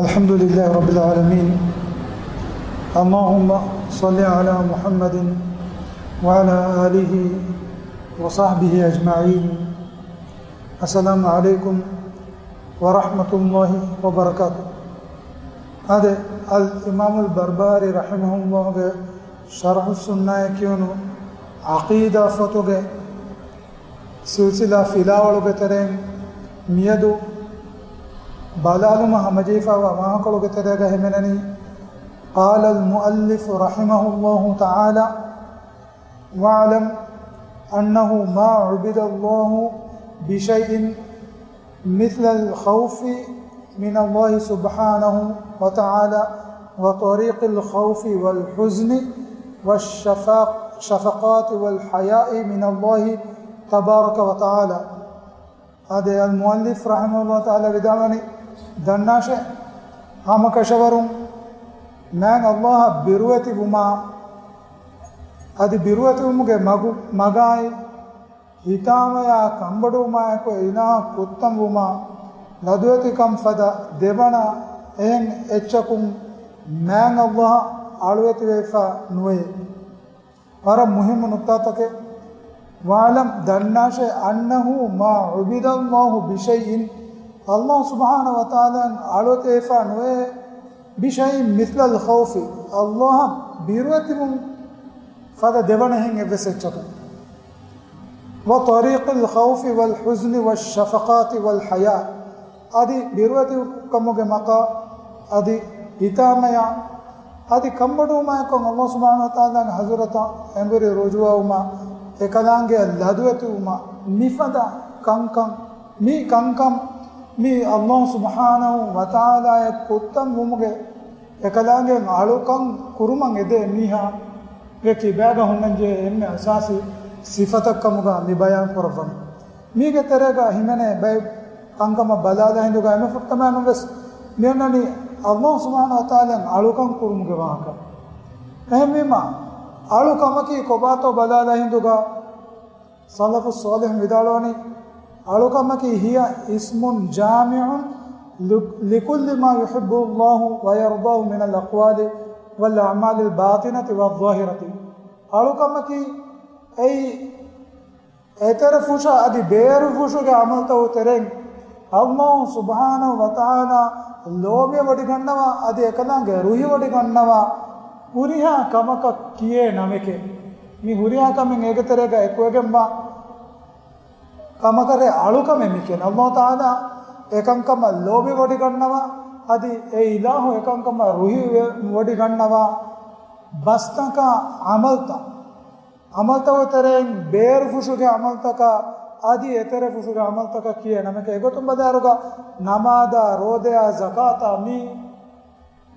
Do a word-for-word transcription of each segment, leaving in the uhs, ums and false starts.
الحمد لله رب العالمين. اللهم صل على محمد وعلى آله وصحبه أجمعين. السلام عليكم ورحمة الله وبركاته. އާދެ، އަލް އިމާމުލް ބަރްބަހާރީ ރަޙިމަހުﷲގެ ޝަރްޙުއްސުންނާއޭ ކިޔުނު ޢަޤީދާ ފޮތުގެ ސިލްސިލާ ފިލާވަޅުގެ ތެރެއިން މިއަދު ބަލާލުމަށް ހަމަޖެހިފައިވާ ވާހަކަކޮޅުގެ ތެރޭގަ ހިމެނެނީ، قال المؤلف رحمه الله تعالى، واعلم أنه ما عبد الله بشيء مثل الخوف من الله سبحانه وتعالى وطريق الخوف والحزن والشفق-، شفقات والحياء من الله تبارك وتعالى. އާދެ، އަލް މުއައްލިފް ރަޙިމަހުﷲ ތަޢާލާ ވިދާޅުވަނީ، ދަންނާށޭ، ހަމަކަށަވަރުން މާތް ﷲ އަށް ބިރުވެތިވުމާ، އަދި ބިރުވެތިވުމުގެ މަގު، މަގާއި، ހިތާމަޔާ ކަންބޮޑުވުމާއެކު އެ އިލާހަށް ކުއްތަންވުމާ، ލަދުވެތިކަން ފަދަ ދެވަނަ އެހެން އެއްޗަކުން މާތް ﷲ އަށް އަޅުވެތިވެފަ ނުވޭ. ވަރަށް މުހިއްމު ނުކްތާތަކެއް. واعلم، ދަންނާށޭ، أنه ما عبد الله بشيء، ﷲ ސުބްޙާނަހޫ ވަތަޢާލާ އަށް އަޅުވެތިވެފަ ނުވޭ، بشيء مثل الخوف، ﷲ އަށް ބިރުވެތިވުން ފަދަ ދެވަނަ އެހެން އެއްވެސް އެއްޗަކުން. وطريق الخوف والحزن والشفقات والحياء، އަދި ބިރުވެތިކަމުގެ މަގާ، އަދި ހިތާމަޔާ، އަދި ކަންބޮޑުވުމާއެކު ﷲ ސުބްޙާނަހޫ ވަތަޢާލާގެ ޙަޟްރަތަށް އެނބުރި ރުޖޫޢަވުމާ، އެކަލާނގެއަށް ލަދުވެތިވުމާ، މިފަދަ ކަންކަން، މި ކަންކަން، މި ﷲ ސުބްޙާނަހޫ ވަތަޢާލާއަށް ކުއްތަން ވުމުގެ އެކަލާނގެ އަޅުކަން ކުރުމަށް އެދޭ މީހާގެ ކިބާގަ ހުންނަންޖެހޭ އެންމެ އަސާސީ ސިފަތައްކަމުގަ މި ބަޔާން ކުރައްވަނީ. މީގެ ތެރޭގަ ހިމެނޭ ބައެއް ކަންކަމަށް ބަލާލާ ހިނދުގަ އެންމެ ފުރަތަމަ ނަމަވެސް މިއޮންނަނީ ﷲ ސުބްޙާނަހޫ ވަތަޢާލާ އަޅުކަން ކުރުމުގެ ވާހަކަ. އެހެންވީމަ، އަޅުކަމަކީ ކޮބާތޯ ބަލާލާ ހިނދުގަ ސަލަފު ޞާލިޙުން ވިދާޅުވަނީ، އަޅުކަމަކީ، هي اسم جامع لكل ما يحبه الله ويرضاه من الأقوال والأعمال الباطنة والظاهرة. އަޅުކަމަކީ އެއީ އެތެރެ ފުށަ އަދި ބޭރު ފުށުގެ ޢަމަލުތަކުގެ ތެރެއިން ﷲ ސުބްޙާނަހޫ ވަތަޢާލާ ލޯބިވެވޮޑިގަންނަވާ އަދި އެކަލާނގެ ރުހިވޮޑިގަންނަވާ ހުރިހާ ކަމަކަށް ކިޔޭ ނަމެކޭ. މި ހުރިހާ ކަމެއް އޭގެ ތެރޭގަ އެކުވެގެންވާ ކަމަކަށޭ އަޅުކަމޭ މި ކިޔަނީ. ﷲ ތަޢާލާ އެކަންކަމަށް ލޯބިވޮޑިގަންނަވާ އަދި އެ އިލާހު އެކަންކަމަށް ރުހިވެ، ވޮޑިގަންނަވާ ބަސްތަކާ ޢަމަލުތައް، ޢަމަލުތަކުގެ ތެރެއިން ބޭރު ފުށުގެ ޢަމަލުތަކާ އަދި އެތެރެ ފުށުގެ ޢަމަލުތަކަށް ކިޔޭ ނަމެކޭ. އެގޮތުން ބަލާއިރުގަ ނަމާދާ، ރޯދަޔާ، ޒަކާތާ މި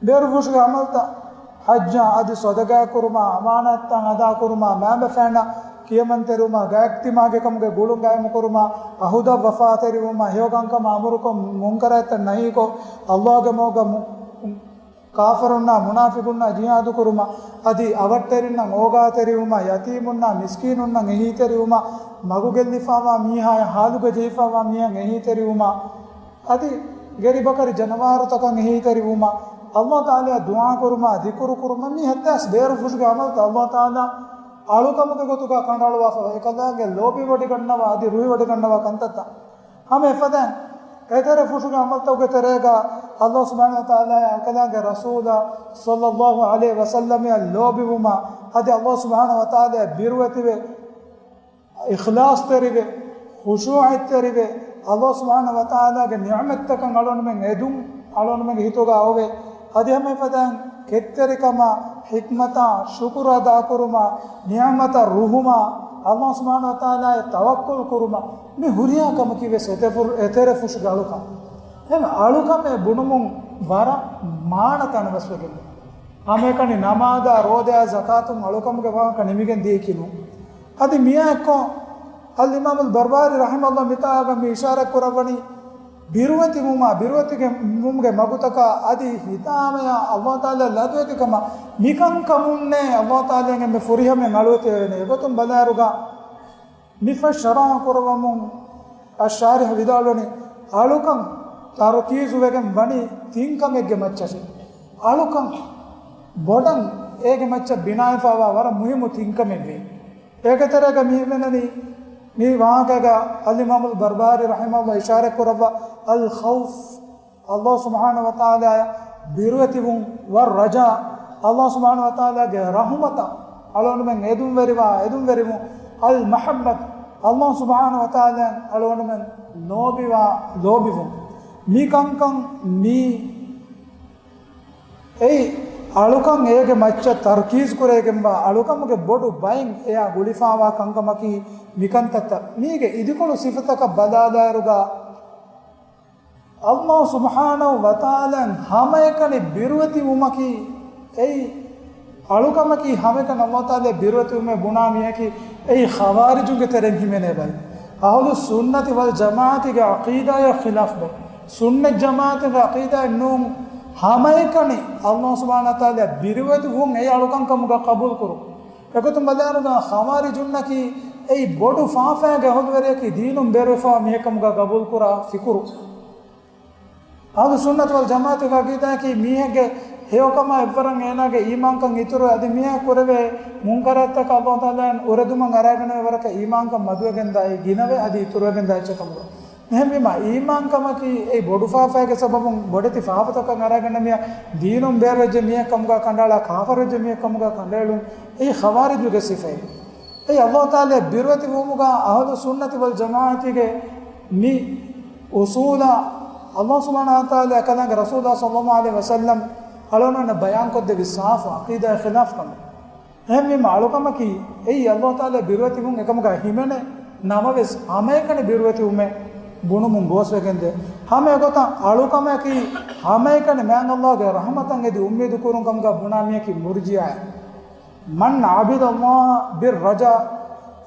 ބޭރު ފުށުގެ ޢަމަލުތައް، ޙައްޖާ އަދި ޞަދަޤާ ކުރުމާ، އަމާނާތްތައް އަދާކުރުމާ، މައިންބަފައިންނަށް ކިޔަމަންތެރިވުމާ، ގާތްތިމާގެ ކަމުގެ ގުޅުން ގާއިމުކުރުމާ، އަހުދަށް ވަފާތެރިވުމާ، ހެޔޮކަންކަމާ އަމުރުކޮށް، މުންކަރާތްތައް ނަހީކޮށް، ﷲގެ މަގުގަ މު-، ކާފަރުންނާ މުނާފިޤުންނާ ޖިހާދުކުރުމާ، އަދި އަވަށްޓެރިންނަށް އޯގާތެރިވުމާ، ޔަތީމުންނާ މިސްކީނުންނަށް އެހީތެރިވުމާ، މަގުގެއްލިފައިވާ މީހާއަށް، ޙާލުގަ ޖެހިފައިވާ މީހަށް އެހީތެރިވުމާ، އަދި ގެރިބަކަރި ޖަނަވާރުތަކަށް އެހީތެރިވުމަށް، ﷲ ތަޢާލާއަށް ދުޢާ ކުރުމަށް، ޛިކުރު ކުރުމަށް، މި ހަތްތައް ބޭރު ފުށުގެ ޢަމަލުތައް. ﷲ ތަޢާލާ އަޅުކަމުގެ ގޮތުގަ ކަނޑައަޅުވާފަ، އެކަލާނގެ ލޯބިވޮޑިގަންނަވާ އަދި ރުހިވޮޑިގަންނަވާ ކަންތައްތައް. ހަމަ އެފަދައިން އެތެރެ ފުށުގެ ޢަމަލުތަކުގެ ތެރޭގަ ﷲ ސުބްޙާނަހޫ ވަތަޢާލާއާ އެކަލާނގެ ރަސޫލާ ޞައްލައްލާހު ޢަލައިހި ވަސައްލަމަށް ލޯބިވުމަށް، އަދި ﷲ ސުބްޙާނަހޫ ވަތަޢާލާއަށް ބިރުވެތިވެ، އިޚްލާޞްތެރިވެ، ޚުޝޫޢަތްތެރިވެ، ﷲ ސުބްޙާނަހޫ ވަތަޢާލާގެ ނިޢުމަތްތަކަށް އަޅުގަނޑުމެން އެދުން އަޅުގަނޑުމެންގެ ހިތުގަ އޮވެ، އަދި ހަމަ އެފަދައިން ކެތްތެރިކަމާ، ޙިކްމަތާ، ޝުކުރު އަދާކުރުމާ، ނިޢުމަތަށް ރުހުމާ، ﷲ ސުބްޙާނަހޫ ވަތަޢާލާއަށް ތަވައްކުލް ކުރުމާ، މި ހުރިހާ ކަމަކީ ވެސް އެތެރެ ފުށުގެ އަޅުކަން. އެހެން އަޅުކަމޭ ބުނުމުން ވަރަށް މާނަ ތަނަވަސްވެގެން. ހަމައެކަނި ނަމާދާ، ރޯދަޔާ، ޒަކާތުން އަޅުކަމުގެ ވާހަކަ ނިމިގެން ދިޔައީކީ ނޫން. އަދި މިއާއެއްކޮށް، އަލް އިމާމުލް ބަރްބަހާރީ ރަޙިމަހުﷲ މިތާގަ މި އިޝާރާތް ކުރައްވަނީ، ބިރުވެތިވުމާ، ބިރުވެތިގެންވުމުގެ މަގުތަކާ އަދި ހިތާމަޔާ ﷲ ތަޢާލާ ލަދުވެތިކަމާ، މިކަންކަމުންނޭ ﷲ ތަޢާލާއަށް އެންމެ ފުރިހަމައިން އަޅުވެތިވެވޭނެ. އެގޮތުން ބަލާއިރުގަ މިފަދަ ޝަރަޙަ ކުރައްވަމުން އައްޝާރިޙު ވިދާޅުވަނީ، އަޅުކަން ތަރުކީޒުވެގެން ވަނީ ތިން ކަމެއްގެ މައްޗަށެ. އަޅުކަން ބޮޑަށް އޭގެ މައްޗަށް ބިނާވެފައިވާ ވަރަށް މުހިއްމު ތިން ކަމެއްވީ. އޭގެ ތެރޭގަ މިވެނަނީ، މި ވާހަކަގަ އަލްއިމާމުލް ބަރްބަހާރީ ރަޙިމަހުﷲ އިޝާރަތް ކުރައްވާ އަލް ޚައުފް، އައްލާހު ސުބްޙާނަހު ވަތަޢާލާއަށް ބިރުވެތިވުން، ވައްރަޖާ، އައްލާހު ސުބްޙާނަހު ވަތަޢާލާގެ ރަޙުމަތަށް އަޅުގަނޑުމެން އެދުންވެރިވާ އެދުންވެރިވުން، އަލް މަޙައްބަތު، އައްލާހު ސުބްޙާނަހު ވަތަޢާލާއަށް އަޅުގަނޑުމެން ލޯބިވާ ލޯބިވުން. މި ކަންކަން މީ އެއީ އަޅުކަން އޭގެ މައްޗަށް ތަރުކީޒު ކުރެވިގެންވާ އަޅުކަމުގެ ބޮޑު ބައެއް އެއާ ގުޅިފައިވާ ކަންކަމަކީ މިކަންތައްތައް. މީގެ އިދިކޮޅު ސިފަތަކަށް ބަލާލާއިރުގަ، އައްލާހު ސުބްޙާނަހު ވަތަޢާލާއަށް ހަމައެކަނި ބިރުވެތިވުމަކީ އެއީ އަޅުކަމަކީ، ހަމައެކަނި އައްލާހު ތަޢާލާ ބިރުވެތިވުމޭ ބުނާ މީހަކީ އެއީ ޚަވާރިޖުންގެ ތެރެއިން ހިމެނޭ ބައެއް. އަހުލުއްސުންނަތި ވަލް ޖަމާޢަތީގެ ޢަޤީދާޔާ ޚިލާފް ބައެއް. ސުންނަތް ޖަމާޢަތުގެ ޢަޤީދާއެއް ނޫން، ހަމައެކަނި އައްލާހު ސުބްޙާނަހު ވަތަޢާލާ ބިރުވެތިވުން އެއީ އަޅުކަން ކަމުގަ ޤަބޫލު ކުރުން. އެގޮތުން ބަލާއިރުގަ ޚަވާރިޖުންނަކީ އެއީ ބޮޑު ފާފައިގެ އަހުލުވެރިޔަކީ ދީނުން ބޭރުވެފައިވާ މީހެއް ކަމުގަ ޤަބޫލު ކުރާ ފިކުރު. އަހުލުއްސުންނަތި ވަލް ޖަމާޢަތުގެ ޢަޤީދާއަކީ މީހެއްގެ ހެޔޮކަމާ އެއްވަރަށް އޭނާގެ އީމާންކަން އިތުރުވެ، އަދި މީހާ ކުރެވޭ މުންކަރާތްތަކަށް އައްލާހު ތަޢާލާއަށް އުރެދުމަށް އަރައިގަންނަވާ ވަރަކަށް އީމާންކަން މަދުވެގެންދާ އެއީ ގިނަވެ އަދި އިތުރުވެގެންދާ އެއްޗެއް ކަމުގަ. އެހެންވީމަ، އީމާންކަމަކީ އެއީ ބޮޑު ފާފައިގެ ސަބަބުން ބޮޑެތި ފާފަތަކަށް އަރައިގަންނަ މީހާ ދީނުން ބޭރުވެއްޖެ މީހެއް ކަމުގަ ކަނޑައަޅާ، ކާފަރުވެއްޖެ މީހެއް ކަމުގަ ކަނޑައެޅުން. އެއީ ޚަވާރިޖުގެ ސިފައެއް. އެއީ އައްލާހު ތަޢާލާ ބިރުވެތިވުމުގަ އަހުލުއްސުންނަތި ވަލް ޖަމާޢަތީގެ މި އުޞޫލަށް އައްލާހު ސުބްޙާނަހު ވަތަޢާލާ އެކަލާނގެ ރަސޫލާ ޞައްލައްލާހު ޢަލައިހި ވަސައްލަމް އަޅުގަނޑުމެންނަށް ބަޔާންކޮށްދެއްވި ސާފު ޢަޤީދާއާ ޚިލާފް ކަމެއް. އެހެންވީމަ އަޅުކަމަކީ އެއީ އައްލާހު ތަޢާލާ ބިރުވެތިވުން އެކަމުގަ ހިމެނޭ ނަމަވެސް، ހަމައެކަނި ބިރުވެތިވުމޭ ބުނުމުން ގޯސްވެގެންދޭ. ހަމަ އެގޮތަށް އަޅުކަމަކީ ހަމައެކަނި މާތް އައްލާހުގެ ރަޙްމަތަށް އެދި އުއްމީދު ކުރުން ކަމުގަ ބުނާ މީހަކީ މުރްޖިއާއެއް. مَنْ عَبَدَ اللَّهَ بِالرَّجَاءِ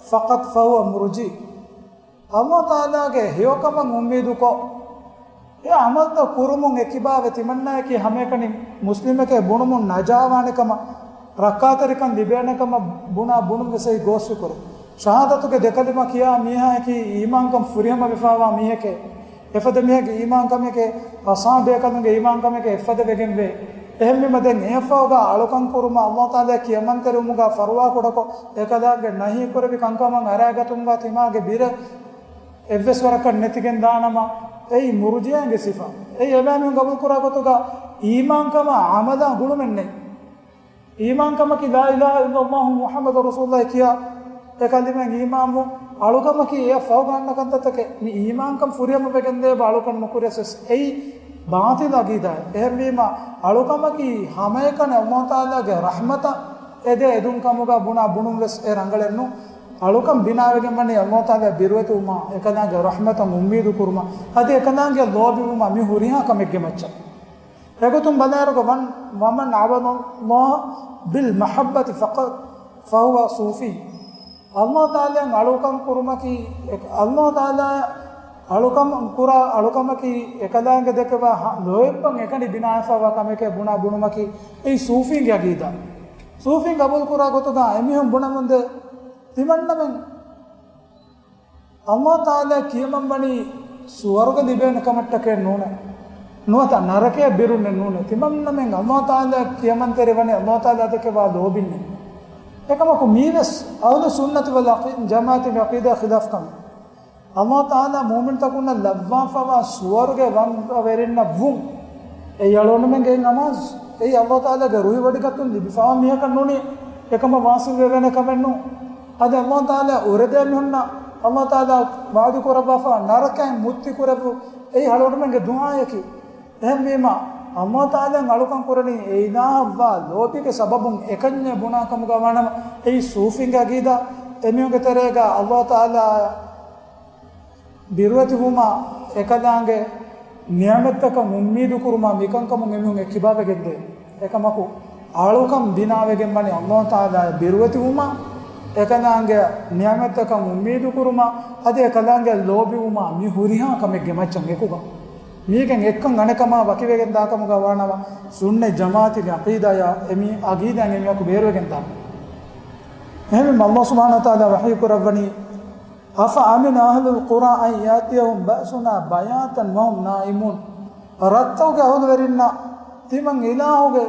فَقَدْ فَهُوَ مُرْجِئٌ. އައްލާހު ތަޢާލާގެ ހެޔޮކަމަށް އުއްމީދުކޮށް، އެ ޢަމަލުތައް ކުރުމުން އެކިބާވެ ތިމަންނާއަކީ ހަމައެކަނި މުސްލިމެކޭ ބުނުމުން ނަޖާވާނެ ކަމަށް، ރައްކާތެރިކަން ލިބޭނެ ކަމަށް ބުނާ ބުނުން ވެސް އެއީ ގޯސްވި ކުރެ. ޝަހާދަތުގެ ދެ ކަލިމަ ކިޔާ މީހާއަކީ އީމާންކަން ފުރިހަމަވެފައިވާ މީހެކޭ. އެފަދަ މީހެއްގެ އީމާންކަމެކޭ، އަޞްޙާބު ބޭކަލުންގެ އީމާންކަމެކޭ އެފަދަ ވެގެންވޭ. އެހެންވީމަ ދެން އެއަށްފަހުގަ އަޅުކަން ކުރުމަށް އައްލާހު ތަޢާލާ ކިޔަމަންތެރިވުމުގަ ފަރުވާކުޑަކޮށް، އެކަލާނގެ ނަހީ ކުރެއްވި ކަންކަމަށް އަރައިގަތުމުގަ ތިމާގެ ބިރެއް އެއްވެސް ވަރަކަށް ނެތިގެން ދާނަމަ، އެއީ މުރްޖިއާގެ ސިފަ. އެއީ އެބައިމީހުން ގަބޫލުކުރާ ގޮތުގަ އީމާންކަމާ ޢަމަލާ ގުޅުމެއް ނެތް. އީމާންކަމަކީ لا إله إلا الله محمد رسول الله ކިޔާ އެ ކަލިމައިން އީމާންވުން. އަޅުކަމަކީ އެއަށް ފަހުގަ އަންނަ ކަންތައްތަކެއް. މި އީމާންކަން ފުރިހަމަވެގެންދޭ އެބަ އަޅުކަން ނުކުރިޔަސް ވެސް އެއީ ބާޠިލު ޢަޤީދާއެއް. އެހެންވީމަ، އަޅުކަމަކީ ހަމައެކަނި އައްލާހު ތަޢާލާގެ ރަޙްމަތަށް އެދޭ އެދުން ކަމުގަ ބުނާ ބުނުން ވެސް އެ ރަނގަޅެއް ނޫން. އަޅުކަން ބިނާވެގެން ވަނީ އައްލާހު ތަޢާލާ ބިރުވެތިވުމާ، އެކަލާނގެ ރަޙްމަތަށް އުއްމީދު ކުރުމާ، އަދި އެކަލާނގެ ލޯބިވުމާ، މި ހުރިހާ ކަމެއްގެ މައްޗަށް. އެގޮތުން ބަލާއިރުގަ ވަން، وَمَنْ عَبَدَ اللَّهَ بِالْمَحَبَّةِ فَقَدْ فَهُوَ صُوفِيٌّ. އައްލާހު ތަޢާލާއަށް އަޅުކަން ކުރުމަކީ، އެ، އައްލާހު ތަޢާލާއަށް އަޅުކަން ކުރާ އަޅުކަމަކީ، އެކަލާނގެ ދެކެވާ ހަ-، ލޯތްބަށް އެކަނި ބިނާވެފައިވާ ކަމެކޭ ބުނާ ބުނުމަކީ، އެއީ ޞޫފީންގެ ޢަޤީދާ. ޞޫފީން ގަބޫލުކުރާ ގޮތުގަ އެމީހުން ބުނަމުންދޭ، ތިމަންނަމެން އައްލާހު ތަޢާލާ ކިޔަމަންވަނީ ސުވަރުގެ ލިބޭނެ ކަމަށްޓަކައެއް ނޫނޭ. ނުވަތަ ނަރަކަޔަށް ބިރުންނެއް ނޫނޭ. ތިމަންނަމެން އައްލާހު ތަޢާލާ ކިޔަމަންތެރިވަނީ އައްލާހު ތަޢާލާ ދެކެވާ ލޯބިންނޭ. އެކަމަކު މީވެސް އަހުލުއްސުންނަތި ވަލް ޖަމާޢަތީގެ ޢަޤީދާ ޚިލާފް ކަމެއް. އައްލާހު ތަޢާލާ މުއުމިންތަކުންނަށް ލައްވާފައިވާ ސުވަރުގެ ވަންތަވެރިންނަށް ވުން. އެއީ އަޅުގަނޑުމެންގެ ނަމާދު. އެއީ އައްލާހު ތަޢާލާގެ ރުހިވޮޑިގަތުން ލިބިފައިވާ މީހަކަށް ނޫނީ އެކަމަށް ވާސިލް ވެވޭނެ ކަމެއް ނޫން. އަދި އައްލާހު ތަޢާލާ އުރެދޭ މީހުންނަށް އައްލާހު ތަޢާލާ ވަޢުދު ކުރައްވާފަ ނަރަކައިން މުއްތި ކުރެއްވު. އެއީ އަޅުގަނޑުމެންގެ ދުޢާއަކީ. އެހެންވީމަ، އައްލާހު ތަޢާލާއަށް އަޅުކަން ކުރަނީ އެ އިލާހަށްވާ ލޯބީގެ ސަބަބުން އެކަންޏޭ ބުނާ ކަމުގަ ވާނަމަ، އެއީ ޞޫފީންގެ ޢަޤީދާ. އެމީހުންގެ ތެރޭގަ އައްލާހު ތަޢާލާ ބިރުވެތިވުމާ، އެކަލާނގެ ނިޢުމަތްތަކަށް އުއްމީދު ކުރުމާ މިކަންކަމުން އެމީހުން އެއްކިބާވެގެންދޭ. އެކަމަކު، އަޅުކަން ބިނާވެގެން ވަނީ އައްލާހު ތަޢާލާއަށް ބިރުވެތިވުމާ، އެކަލާނގެ ނިޢުމަތްތަކަށް އުއްމީދު ކުރުމާ، އަދި އެކަލާނގެ ލޯބިވުމާ، މި ހުރިހާ ކަމެއްގެ މައްޗަށް އެކުގަ. މީގެން އެއްކަން އަނެއްކަމާ ވަކިވެގެން ދާކަމުގަ ވާނަމަ، ސުންނަތް ޖަމާޢަތީގެ ޢަޤީދާޔާ އެމީ ޢަޤީދާއިން އެމީހަކު ބޭރުވެގެން ދާނެ. އެހެންވީމަ، އައްލާހު ސުބްޙާނަހު ވަތަޢާލާ ވަޙީ ކުރައްވަނީ، أَفَأَمِنَ أَهْلُ الْقُرَىٰ أَنْ يَأْتِيَهُمْ بَأْسُنَا بَيَاتًا وَهُمْ نَائِمُونَ. ރައްތައުގެ އަހުލުވެރިންނަށް ތިމަން އިލާހުގެ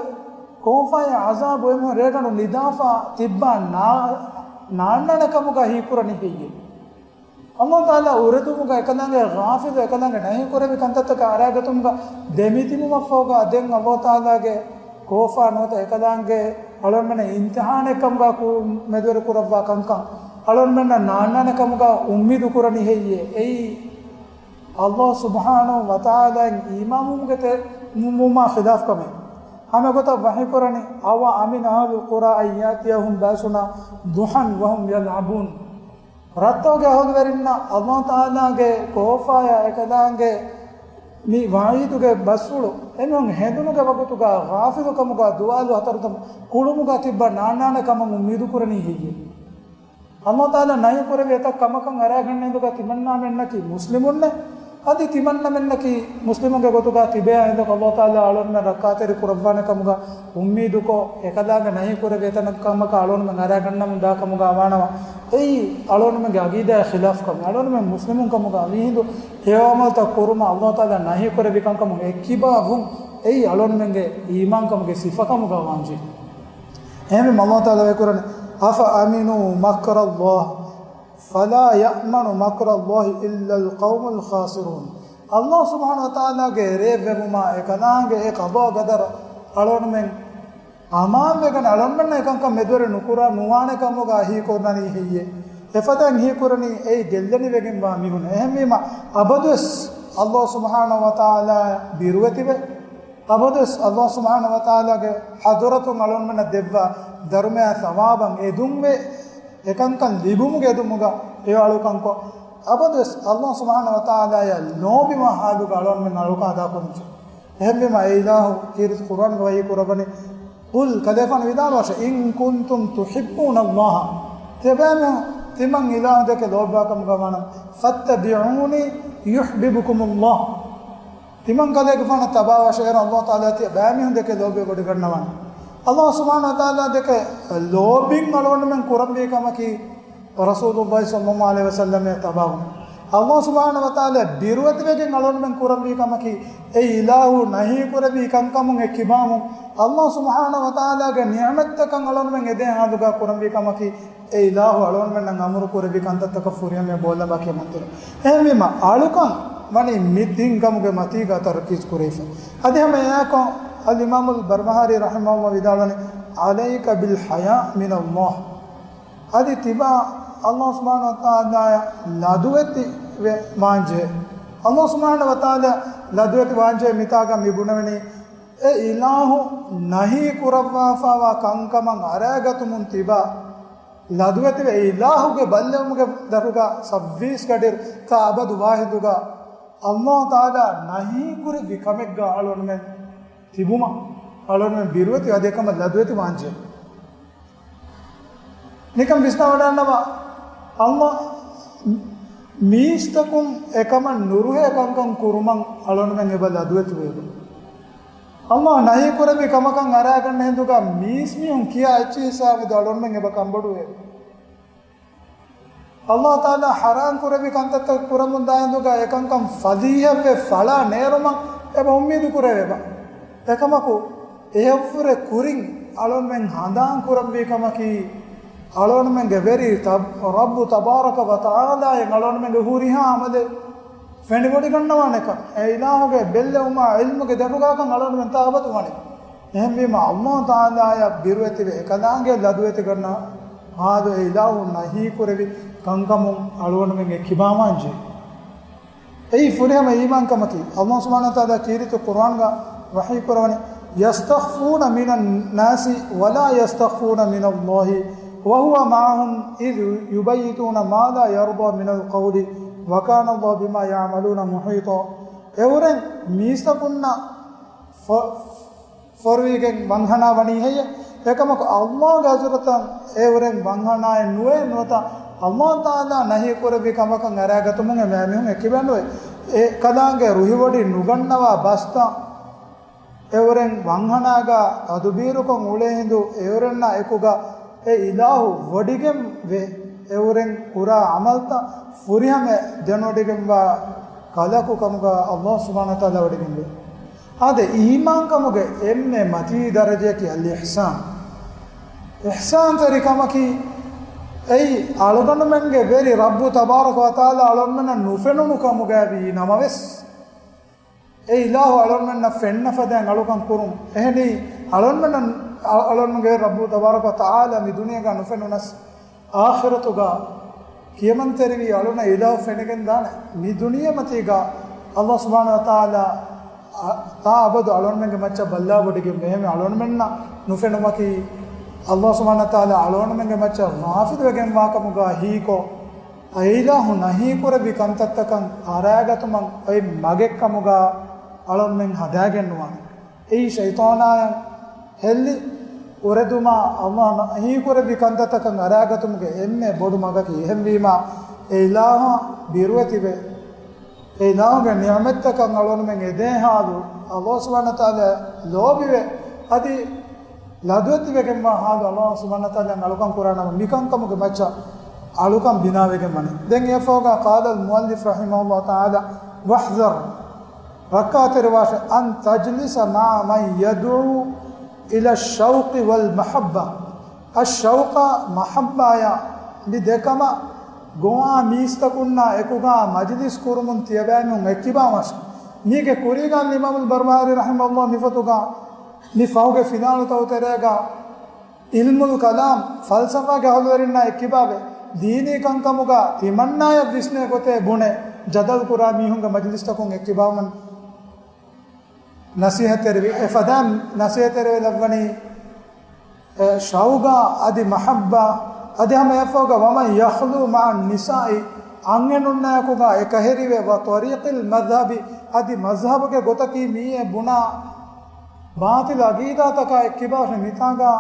ކޯފާއި އަޒާބު އެމީހުން ރޭގަނޑު ނިދާފަ ތިއްބާ ނާ-، ނާންނާނެ ކަމުގަ ހީކުރަނީ ހެއްޔޭ؟ އަﷲ ތަޢާލާ އުރެދުމުގަ އެކަލާނގެ ޣާފިލު އެކަލާނގެ ނަހީކުރެވި ކަންތައްތަކަށް އަރާގަތުމުގަ ދެމިތިބުމަށްފަހުގަ ދެން އަﷲ ތަޢާލާގެ ކޯފާ ނުވަތަ އެކަލާނގެ އަޅުންމެންނަށް އިމްތިޙާނެއް ކަމުގަ ކު-، މެދުވެރި ކުރައްވާ ކަންކަން އަޅުންމެންނަށް ނާންނާނެ ކަމުގަ އުއްމީދު ކުރަނީ ހެއްޔޭ؟ އެއީ އަﷲ ސުބްޙާނަހޫ ވަތަޢާލާއިން އީމާންވުމުގެ ތެ-، ވުމާ ޚިލާފް ކަމެއް. ހަމަ ގޮތަށް ވަޙީކުރަނީ، أَوَأَمِنَ أَهْلُ الْقُرَىٰ أَن يَأْتِيَهُمْ بَأْسُنَا ضُحًى وَهُمْ يَلْعَبُونَ. ރައްތައުގެ އަހުލުވެރިންނަށް އަﷲ ތަޢާލާގެ ކޯފާޔާ އެކަލާނގެ މި ވަޢީދުގެ ބަސްފުޅު އެމީހުން ހެނދުނުގެ ވަގުތުގަ ޣާފިލުކަމުގަ ދުވާލު ހަތަރުދަމު ކުޅުމުގަ ތިއްބާ ނާންނާނެ ކަމަށް އުއްމީދު ކުރަނީ ހެއްޔޭ؟ އަﷲ ތަޢާލާ ނަހީކުރެއްވި އެތައް ކަމަކަށް އަރާގަންނަ އިނދުގަ ތިމަންނާމެންނަކީ މުސްލިމުންނޭ. އަދި ތިމަންނަމެންނަކީ މުސްލިމުންގެ ގޮތުގަ ތިބޭ އިނދުގަ އަﷲ ތަޢާލާ އަޅުންމެން ރައްކާތެރި ކުރައްވާނެ ކަމުގަ އުއްމީދުކޮށް، އެކަލާނގެ ނަހީކުރެއްވި އެތައް ކަމަކަށް އަޅުންމެން އަރާގަންނަމުން ދާ ކަމުގަ ވާނަމަ، އެއީ އަޅުންމެންގެ ޢަގީދާއާ ޚިލާފް ކަމެއް. އަޅުންމެން މުސްލިމުން ކަމުގަ މިހިނދު ހެޔޮ ޢަމަލުތައް ކުރުމަށް އަﷲ ތަޢާލާ ނަހީކުރެއްވި ކަންކަމުން އެއްކިބާވުން އެއީ އަޅުންމެންގެ އީމާންކަމުގެ ސިފަކަމުގަ ވާންޖެހޭ. އެހެންވީމަ އަﷲ ތަޢާލާ ވަޙީކުރަނީ، أَفَأَمِنُوا مَكْرَ اللَّهِ فَلَا يَأْمَنُ مَكْرَ اللَّهِ إِلَّا الْقَوْمُ الْخَاسِرُونَ. އަﷲ ސުބްޙާނަހޫ ވަތަޢާލާގެ ރޭއްވެވުމާ އެކަލާނގެ އެ ޤަޟާ ޤަދަރަށް އަޅުންމެން އަމާންވެގަން އަޅުންމެންނަށް އެކަންކަން މެދުވެރި ނުކުރާ ނުވާނެ ކަމުގަ ހީކުރަނީ ހެއްޔޭ؟ އެފަދައިން ހީކުރަނީ އެއީ ގެއްލެނިވެގެންވާ މީހުން. އެހެންވީމަ އަބަދުވެސް އަﷲ ސުބްޙާނަހޫ ވަތަޢާލާ ބިރުވެތިވެ، އަބަދުވެސް އަﷲ ސުބްޙާނަހޫ ވަތަޢާލާގެ ޙަޟްރަތުން އަޅުންމެންނަށް ދެއްވާ ދަރުމަޔާ ޘަވާބަށް އެދުންވެ، އެކަންކަން ލިބުމުގެ އެދުމުގަ ހެޔޮ އަޅުކަންކޮށް، އަބަދުވެސް އަﷲ ސުބްޙާނަހޫ ވަތަޢާލާއަށް ލޯބިވާ ޙާލުގަ އަޅުންމެން އަޅުކަން އަދާކުރަންޖެހޭ. އެހެންވީމަ އެ އިލާހު ކީރިތި ޤުރުއާންގަ ވަޙީ ކުރައްވަނީ، قُلْ، ކަލޭގެފާނު ވިދާޅުވާށޭ، إِن كُنتُمْ تُحِبُّونَ اللَّهَ، ތިޔަބައިމީހުން ތިމަން އިލާހު ދެކެ ލޯބިވާ ކަމުގަ ވާނަމަ، فَاتَّبِعُونِي يُحْبِبْكُمُ اللَّهُ. ތިމަން ކަލޭގެފާނަށް ތަބާވާށޭ، އޭރު އަﷲ ތަޢާލާ ތިޔަބައިމީހުން ދެކެ ލޯބިވެވޮޑިގަންނަވާނެ. އަﷲ ސުބްޙާނަހޫ ވަތަޢާލާ ދެކެ ލޯބިން އަޅުގަނޑުމެން ކުރަންވީ ކަމަކީ، ރަސޫލުﷲ ޞައްލަﷲު ޢަލައިހި ވަސައްލަމަށް ތަބާވުން. އަﷲ ސުބްޙާނަހޫ ވަތަޢާލާ ބިރުވެތިވެގެން އަޅުގަނޑުމެން ކުރަންވީ ކަމަކީ، އެ އިލާހު ނަހީކުރެއްވި ކަންކަމުން އެ ކިބާމުން، އަﷲ ސުބްޙާނަހޫ ވަތަޢާލާގެ ނިޢުމަތްތަކަށް އަޅުގަނޑުމެން އެދޭ ޙާލުގަ ކުރަންވީ ކަމަކީ، އެ އިލާހު އަޅުގަނޑުމެންނަށް އަމުރު ކުރެއްވި ކަންތައްތަކަށް ފުރިހަމަޔަށް ބޯލަނބާ ކިޔަމަންތެރި. އެހެންވީމަ، އަޅުކަން ވަނީ މި ތިން ކަމުގެ މަތީގަ ތަރުކީޒު ކުރެވިފަ. އަދި ހަމަ އެއާކޮށް، އަލްއިމާމުލް ބަރްބަހާރީ ރަޙިމަހުﷲ ވިދާޅުވަނީ، عَلَيْكَ بِالْحَيَاءِ مِنَ اللَّهِ. އަދި ތިބާ އަﷲ ސުބްޙާނަހޫ ވަތަޢާލާއަށް ލަދުވެތިވެ ވާންޖެހޭ. އަﷲ ސުބްޙާނަހޫ ވަތަޢާލާއަށް ލަދުވެތި ވާންޖެހޭ މިތާގަ މި ބުނެވެނީ، އެ އިލާހު ނަހީ ކުރައްވާފައިވާ ކަންކަމަށް އަރާގަތުމުން ތިބާ ލަދުވެތިވެ، އެ އިލާހުގެ ބައްލެވުމުގެ ދަށުގަ ސައްބީސް ގަޑިއިރު ތާ އަބަދު ވާހިދުގަ އަﷲ ތަޢާލާ ނަހީ ކުރެއްވި ކަމެއްގަ އަޅުގަނޑުމެން ތިބުމަށް އަޅުގަނޑުމެން ބިރުވެތި އަދި އެކަމަށް ލަދުވެތި ވާންޖެހޭ. ނިކަން ވިސްނާވަޑައިގަންނަވާ، އަﷲ މީސްތަކުން އެކަމަށް ނުރުހޭ ކަންކަން ކުރުމަށް އަޅުގަނޑުމެން އެބަ ލަދުވެތިވޭ. އަﷲ ނަހީ ކުރެއްވި ކަމަކަށް އަރާގަންނަ ހިނދުގަ މީސްމީހުން ކިޔާ އެއްޗިހި ހިސާބެއް އަޅުގަނޑުމެން އެބަ ކަންބޮޑުވޭ. އަﷲ ތަޢާލާ ޙަރާމް ކުރެއްވި ކަންތައްތައް ކުރަމުންދާ ހިނދުގަ އެކަންކަން ފަޟީޙަތްވެ ފަޅާ ނޭރުމަށް އެބަ އުއްމީދު ކުރެވޭ އެބަ. އެކަމަކު، އެއަށްވުރެ ކުރިން އަޅުންމެން ހަނދާން ކުރަންވީ ކަމަކީ، އަޅުންމެންގެ ވެރި ތަ-، ރައްބު ތަބާރަކަ ވަ ތަޢާލާއިން އަޅުންމެންގެ ހުރިހާ ޢަމަލެއް ފެނިވޮޑިގަންނަވާނެކަން، އެ އިލާހުގެ ބެއްލެވުމާ ޢިލްމުގެ ދަށުގާކަން އަޅުންމެން ތާ އަބަދު ވަނީ. އެހެންވީމަ، އަﷲ ތަޢާލާއަށް ބިރުވެތިވެ އެކަލާނގެ ލަދުވެތިގަންނަ ހާލު އެ އިލާހު ނަހީ ކުރެވި ކަންކަމުން އަޅުގަނޑުމެން އެ ކިބާވާންޖެހޭ. އެއީ ފުރިހަމަ އީމާންކަމަކީ. އަﷲ ސުބްޙާނަހޫ ވަތަޢާލާ ކީރިތި ޤުރުއާންގަ ވަޙީކުރަވަނީ، يَسْتَخْفُونَ مِنَ النَّاسِ وَلَا يَسْتَخْفُونَ مِنَ اللَّهِ وَهُوَ مَعَهُمْ إِذْ يُبَيِّتُونَ مَا لَا يَرْضَىٰ مِنَ الْقَوْلِ وَكَانَ اللَّهُ بِمَا يَعْمَلُونَ مُحِيطًا. އެއުރެން މީސްތަކުންނަށް ފޮ-، ފޮރުވިގެން ވަންހަނާ ވަނީ ހެއްޔެވެ؟ އެކަމަކު، އަﷲގެ ޙަޟްރަތަށް އެއުރެން ވަންހަނާއެއް ނުވޭ ނުވަތަ، އަﷲ ތަޢާލާ ނަހީ ކުރެއްވި ކަމަކަށް އަރާގަތުމުން އެ މައިމީހުން އެކިބަ ނުވޭ. އެކަލާނގެ ރުހިވޮޑި ނުގަންނަވާ ބަސްތައް އެއުރެން ވަންހަނާގާ ތަދުބީރުކޮށް އުޅޭ ހިނދު އެއުރެންނާ އެކުގަ އެ އިލާހު ވޮޑިގެން ވެ، އެއުރެން ކުރާ ޢަމަލްތައް ފުރިހަމަޔަށް ދެނެވޮޑިގެންވާ ކަލަކު ކަމުގަ އަﷲ ސުބްޙާނަހޫ ވަތަޢާލާ ވޮޑިގެންވޭ. އާދެ، އީމާންކަމުގެ އެންމެ މަތީ ދަރަޖަޔަކީ އަލް އިޙްސާން. އިޙްސާންތެރިކަމަކީ އެއީ އަޅުގަނޑުމެންގެ ވެރި ރައްބު ތަބާރަކަ ވަތަޢާލާ އަޅުގަނޑުމެންނަށް ނުފެނުނު ކަމުގައިވީ ނަމަވެސް، އެ އިލާހު އަޅުގަނޑުމެންނަށް ފެންނަ ފަދައިން އަޅުކަން ކުރުން. އެހެނީ، އަޅުގަނޑުމެންނަށް، އަ-، އަޅުގަނޑުމެންގެ ވެރި ރައްބު ތަބާރަކަ ވަތަޢާލާ މި ދުނިޔޭގަ ނުފެނުނަސް، އާޚިރަތުގަ ކިޔަމަންތެރިވި އަޅުނަށް އިލާހު ފެނިގެން ދާނެ. މި ދުނިޔެމަތީގަ ﷲ ސުބްޙާނަހޫ ވަތަޢާލާ، އަ، ތާ އަބަދު އަޅުގަނޑުމެންގެ މައްޗަށް ބައްލަވަޑައިގެން، އެހެން އަޅުގަނޑުމެންނަށް ނުފެނުމަކީ، ﷲ ސުބްޙާނަހޫ ވަތަޢާލާ އަޅުގަނޑުމެންގެ މައްޗަށް ޣާފިލުވެގެންވާކަމުގަ ހީކޮށް، އެ އިލާހު ނަހީކުރެއްވި ކަންތައްތަކަށް އަރާގަތުމަށް އޮތް މަގެއްކަމުގަ އަޅުގަނޑުމެން ހަދާގެންނުވާނެ. އެއީ ޝައިޠާނާޔަށް ހެއްލި އުރެދުމާ، ﷲ ނަހީކުރެއްވި ކަންތައްތަކަށް އަރާގަތުމުގެ އެންމެ ބޮޑު މަގަކީ. އެހެންވީމާ، އެ އިލާހަށް ބިރުވެތިވެ، އެ އިލާހުގެ ނިޢުމަތްތަކަށް އަޅުގަނޑުމެން އެދޭ ހާލު، ﷲ ސުބްޙާނަހޫ ވަތަޢާލާ ލޯބިވެ، އަދި ލަދުވެތިވެގެންވާ ހާލު، ﷲ ސުބްޙާނަހޫ ވަތަޢާލާ އަޅުކަން ކުރާނަމަ، މިކަންކަމުގެ މައްޗަށް އަޅުކަން ބިނާވެގެން ވަނީ. ދެން އެއަށްފަހުގަ، قال المؤلف رحمه الله تعالى، واحذر، ރައްކާތެރިވާށޭ، أن تجلس مع من يدعو إلى الشوق والمحبة. އައްޝައުޤާ މަޙައްބާޔާ މި ދެކަމަށް ގޮވާ މީސްތަކުންނާ އެކުގަ މަޖިލިސް ކުރުމުން ތިޔަބައިމީހުން އެއްކިބާވާށޭ. މީގެ ކުރީގަ އިމާމުލް ބަރުބަހާރީ ރަޙިމަހުﷲ މިފޮތުގަ މި ފަހުގެ ފިލާނުތައް ތެރޭގަ ޢިލްމުލް ކަލާމް، ފަލްސަފާގެ އަހުލުވެރިންނާ އެއްކިބާވެ، ދީނީ ކަންކަމުގަ ތިމަންނާޔަށް ވިސްނޭ ގޮތޭ ބުނެ، ޖަދަލު ކުރާ މީހުންގެ މަޖިލިސްތަކުން އެއްކިބާވުމަށް ނަސީހަތްތެރިވި. އެފަދައިން ނަސީހަތްތެރިވެލައްވަނީ، އެ، ޝައުޤާ އަދި މަޙައްބާ އަދި ހަމަ އެއަށްފަހުގަ، ومن يخلو مع النساء، އަންހެނުންނާއެކުގަ އެކަހެރިވެ، وطريق المذهب، އަދި މަޒްހަބުގެ ގޮތަކީ މިއީ ބުނާ ބާޠިލު ޢަޤީދާތަކާ އެއްކިބާށޭ. މިތާގަ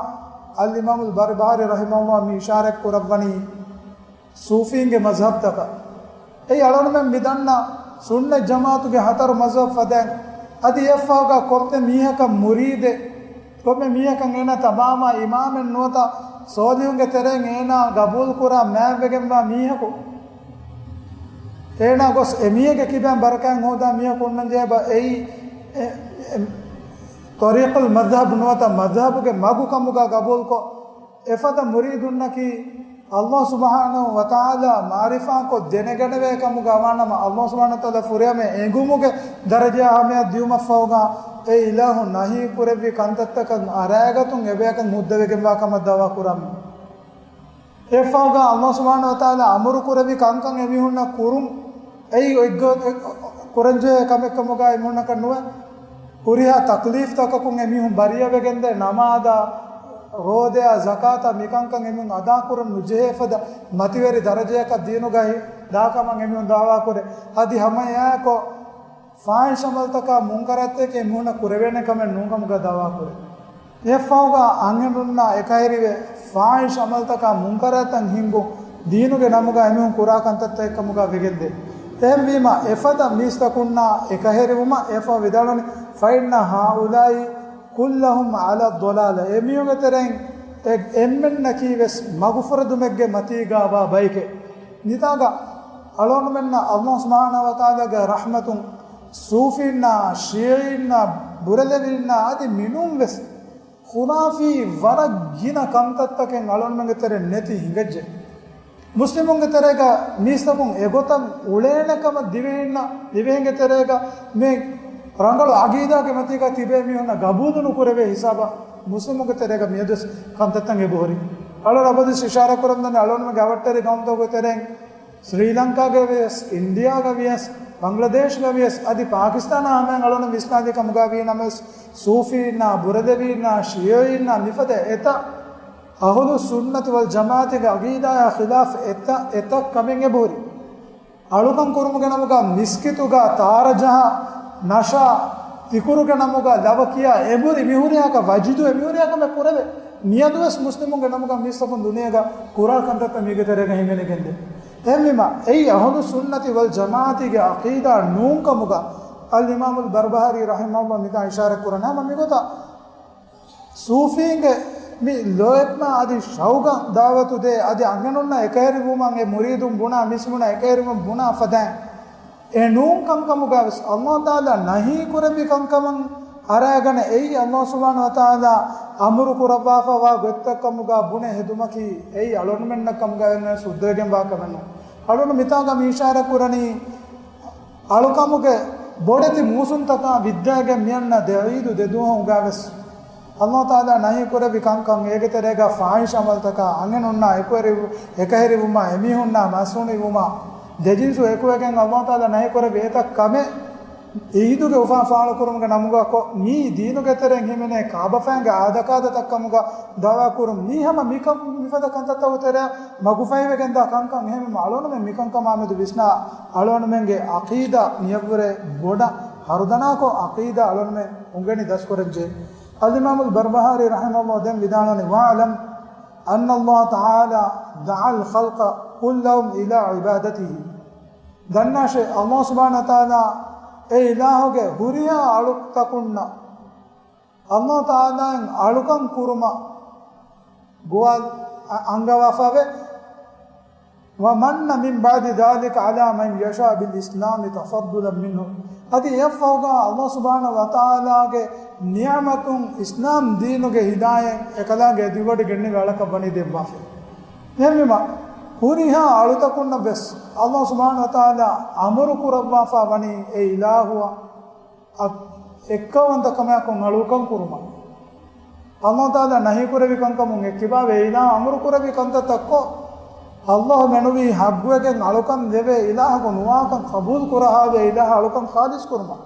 އަލްއިމާމުލް ބަރުބަހާރީ ރަޙިމަހުﷲ މި އިޝާރަތް ކުރައްވަނީ ޞޫފީންގެ މަޒްހަބްތަކަށް. އެއީ އަޅުގަނޑުމެން މި ދަންނަ ސުންނަތް ޖަމާޢަތުގެ ހަތަރު މަޒްހަބް ފަދައިން، އަދި އެއަށްފަހުގަ ކޮންމެ މީހަކަށް މުރީދެއް، ކޮންމެ މީހަކަށް އޭނާ ތަމާމާ އިމާމެއް ނުވަތަ ޞޯލިޙުންގެ ތެރެއިން އޭނާ ގަބޫލު ކުރާ މާތްވެގެންވާ މީހަކު، އޭނާ ގޮސް އެމީހެއްގެ ކިބައިން ބަރަކާތް ހޯދާ މީހަކު އޮންނަން ޖެހޭބަ، އެއީ އެ، އެ، ޠަރީޤުލް މަޛްހަބް ނުވަތަ މަޛްހަބުގެ މަގު ކަމުގަ ގަބޫލުކޮށް، އެފަދަ މުރީދުންނަކީ ﷲ ސުބްޙާނަހޫ ވަތަޢާލާ މަޢުރިފާކޮށް ދެނެގަނެވޭ ކަމުގަ ވާނަމަ، ﷲ ސުބްޙާނަހޫ ވަތަޢާލާ ފުރިހަމަޔަށް އެނގުމުގެ ދަރަޖަޔާ އަހައްމިޔަތު ދިޔުމަށްފަހުގަ، އެ އިލާހު ނަހީ ކުރެއްވި ކަންތައްތަކަށް އަރާގަތުން އެބަޔަކަށް ހުއްދަވެގެންވާ ކަމަށް ދަޢުވާ ކުރަމުން. އެފަހުގަ ﷲ ސުބްޙާނަހޫ ވަތަޢާލާ އަމުރު ކުރެއްވި ކަންކަން އެމީހުންނަށް ކުރުން، އެއީ އޮތްގޮތް ކުރަންޖެހޭ ކަމެއް ކަމުގަ އެމީހުންނަކަށް ނުވެ، ހުރިހާ ތަކްލީފްތަކަކުން އެމީހުން ބަރީއަވެގެންދޭ، ނަމާދާ، ރޯދަޔާ، ޒަކާތާ މިކަންކަން އެމީހުން އަދާކުރަން ނުޖެހޭ ފަދަ މަތިވެރި ދަރަޖަޔަކަށް ދީނުގައި ދާކަމަށް އެމީހުން ދަޢުވާކުރޭ. އަދި ހަމައެއާއެކު ފާޙިޝް ޢަމަލުތަކާ މުންކަރާތްތަކެއް އެމީހުންނަށް ކުރެވޭނެ ކަމެއް ނޫންކަމުގަ ދަޢުވާކުރޭ. އެއަށްފަހުގަ އަންހެނުންނާ އެކަހެރިވެ، ފާޙިޝް ޢަމަލުތަކާ މުންކަރާތްތައް ހިންގުން ދީނުގެ ނަމުގަ އެމީހުން ކުރާ ކަންތައްތައް އެއްކަމުގަ ވެގެންދޭ. އެހެންވީމަ، އެފަދަ މީސްތަކުންނާ އެކަހެރިވުމަށް އެއަށްފަހު ވިދާޅުވަނީ، فإن هؤلاء كلهم على ضلالة. އެމީހުންގެ ތެރެއިން އެ އެންމެންނަކީ ވެސް މަގުފުރެދުމެއްގެ މަތީގަ ވާ ބައެކޭ. ނިދާގަ އަޅުގަނޑުމެންނަށް ﷲ ސުބްޙާނަހޫ ވަތަޢާލާގެ ރަޙްމަތުން ޞޫފީންނާ، ޝިޔަޢީންނާ، ބުރެލެވީންނާ އަދި މިނޫން ވެސް ޚުރާފީ ވަރަށް ގިނަ ކަންތައްތަކެއް އަޅުގަނޑުމެންގެ ތެރެއިން ނެތި ހިނގައްޖެ. މުސްލިމުންގެ ތެރޭގަ މީސްތަކުން އެގޮތަށް އުޅޭނެ ކަމަށް ދިވެހިންނަށް، ދިވެހިންގެ ތެރޭގަ މި ރަނގަޅު ޢަޤީދާގެ މަތީގަ ތިބޭ މީހުންނަށް ގަބޫލު ނުކުރެވޭ ހިސާބަށް މުސްލިމުންގެ ތެރޭގަ މިއަދުވެސް ކަންތައްތައް އެބަހުރި. އަޅުގަނޑު އަބަދުވެސް އިޝާރާތް ކުރަމުންދަނީ އަޅުގަނޑުމެންގެ އަވަށްޓެރި ގައުމުތަކުގެ ތެރެއިން ސްރީލަންކާގަ ވިޔަސް، އިންޑިއާގަ ވިޔަސް، ބަންގްލަދޭޝްގަ ވިޔަސް، އަދި ޕާކިސްތާނާ ހަމައިން އަޅުގަނޑު ވިސްނާލި ކަމުގަ ވީ ނަމަވެސް، ސޫފީންނާ، ބުރެލެވީންނާ، ޝިޔަޢީންނާ މިފަދަ އެތައް އަހުލުއްސުންނަތި ވަލްޖަމާޢަތުގެ ޢަޤީދާޔާ ޚިލާފް އެތައް، އެތައް ކަމެއް އެބަހުރި. އަޅުކަން ކުރުމުގެ ނަމުގަ މިސްކިތުގަ ތާރަ ޖަހާ، ނަޝާ، ތިކުރުގެ ނަމުގަ ލަވަ ކިޔާ އެނބުރި މިހުރިހާކަށް ވަޖިދުވެ މިހުރިހާ ކަމެއް ކުރެވޭ. މިއަދުވެސް މުސްލިމުންގެ ނަމުގަ މީސްތަކުން ދުނިޔޭގަ ކުރާ ކަންތައްތައް މީގެ ތެރޭގަ ހިމެނިގެންދޭ. އެހެންވީމަ، އެއީ އަހުލުއްސުންނަތި ވަލްޖަމާޢަތީގެ ޢަޤީދާ ނޫންކަމުގަ އަލްއިމާމުލް ބަރުބަހާރީ ރަޙިމަހުﷲ މިތާ އިޝާރަތް ކުރަން ހަމަ މިގޮތަށް ސޫފީންގެ މި ލޯތްމާ އަދި ޝައުގަށް ދަޢުވަތު ދޭ، އަދި އަންހެނުންނަށް އެކަހެރިވުމަށް އެ މުރީދުން ބުނާ، މީސްމުންނަށް އެކަހެރިވުމަށް ބުނާ ފަދައިން، އެ ނޫން ކަންކަމުގަ ވެސް ﷲ ތަޢާލާ ނަހީ ކުރެއްވި ކަންކަމަށް އަރާގަނެ. އެއީ ﷲ ސުބްޙާނަހޫ ވަތަޢާލާ އަމުރު ކުރައްވާފަ ވާ ގޮތްތައް ކަމުގަ ބުނެ ހެދުމަކީ އެއީ އަޅުގަނޑުމެންނަށް ކަމުގަ އެންމެ ސުއްދަވެގެން ވާ ކަމެއް ނޫން. އަޅުގަނޑު މިތާގަ މި އިޝާރާތް ކުރަނީ އަޅުކަމުގެ ބޮޑެތި މޫސުންތަކާ ވިއްދާގެން މިއަންނަ ދެ ޢީދު ދެ ދުވަހު އުނގާވެސް ﷲ ތަޢާލާ ނަހީ ކުރެއްވި ކަންކަން، އޭގެ ތެރޭގަ ފާޙިޝް ޢަމަލުތަކާ، އަންހެނުންނާ އެކުވެރި-، އެކަހެރިވުމާ، އެމީހުންނާ މަސްހުނިވުމާ، ދެޖިންސު އެކުވެގެން ﷲ ތަޢާލާ ނަހީ ކުރެއްވި އެތައް ކަމެއް ޢީދުގެ އުފާ ފާޅުކުރުމުގެ ނަމުގަ ކޮށް، މީ ދީނުގެ ތެރެއިން ހިމެނޭ ކާބަފައިންގެ އާދަކާދަތައް ކަމުގަ ދަޢުވާ ކުރުން. މީ ހަމަ މިކަން މިފަދަ ކަންތައްތަކުގެ ތެރެއަށް މަގުފަހިވެގެންދާ ކަންކަން. އެހެންވީމަ އަޅުގަނޑުމެން މިކަންކަމާމެދު ވިސްނާ، އަޅުގަނޑުމެންގެ ޢަޤީދާ މިޔަށްވުރެ ބޮޑަށް ހަރުދަނާކޮށް، ޢަޤީދާ އަޅުގަނޑުމެން އުނގެނި ދަސްކުރަންޖެހޭ. އަލްއިމާމުލް ބަރްބަހާރީ ރަޙިމަހުﷲ ދެން ވިދާޅުވަނީ، وَاعْلَمْ أَنَّ اللَّهَ تَعَالَى دَعَا الْخَلْقَ كُلَّهُمْ إِلَى عِبَادَتِهِ. ދަންނާށޭ، ﷲ ސުބްޙާނަހޫ ވަތަޢާލާ އެ އިލާހުގެ ހުރިހާ އަޅުތަކުންނަށް ﷲ ތަޢާލާއަށް އަޅުކަން ކުރުމަށް ގޮވާ އަންގަވާފަވޭ. وَمَنَّ مِنْ بَعْدِ ذَلِكَ عَلَى مَنْ يَشَاءُ بِالْإِسْلَامِ تَفَضُّلًا مِنْهُ. އަދި އެއަށްފަހުގަ ﷲ ސުބްޙާނަހޫ ވަތަޢާލާގެ ނިޢުމަތުން އިސްލާމް ދީނުގެ ހިދާޔަތް އެކަލާނގެ ދިވަޑި ގެންނެވި އަޅަކަށް ވަނީ ދެއްވާފަ. އެހެންވީމަ، ހުރިހާ އަޅުތަކުންނަށް ވެސް ﷲ ސުބްޙާނަހޫ ވަތަޢާލާ އަމުރު ކުރައްވާފަ ވަނީ އެ އިލާހުއަށް އަ-، އެއްކައުވަންތަ ކަމާއެކު އަޅުކަން ކުރުމަށް. ﷲ ތަޢާލާ ނަހީ ކުރެއްވި ކަންކަމުން އެއްކިބާވެ، އެ އިލާހު އަމުރު ކުރެއްވި ކަންތައްތައް ކޮށް، ﷲ މެނުވީ ޙައްޤުވެގެން އަޅުކަން ދެވޭ އިލާހަކު ނުވާކަން ޤަބޫލު ކުރަހާވޭ އިލާހަށް އަޅުކަން ޚާލިޞް ކުރުމަށް.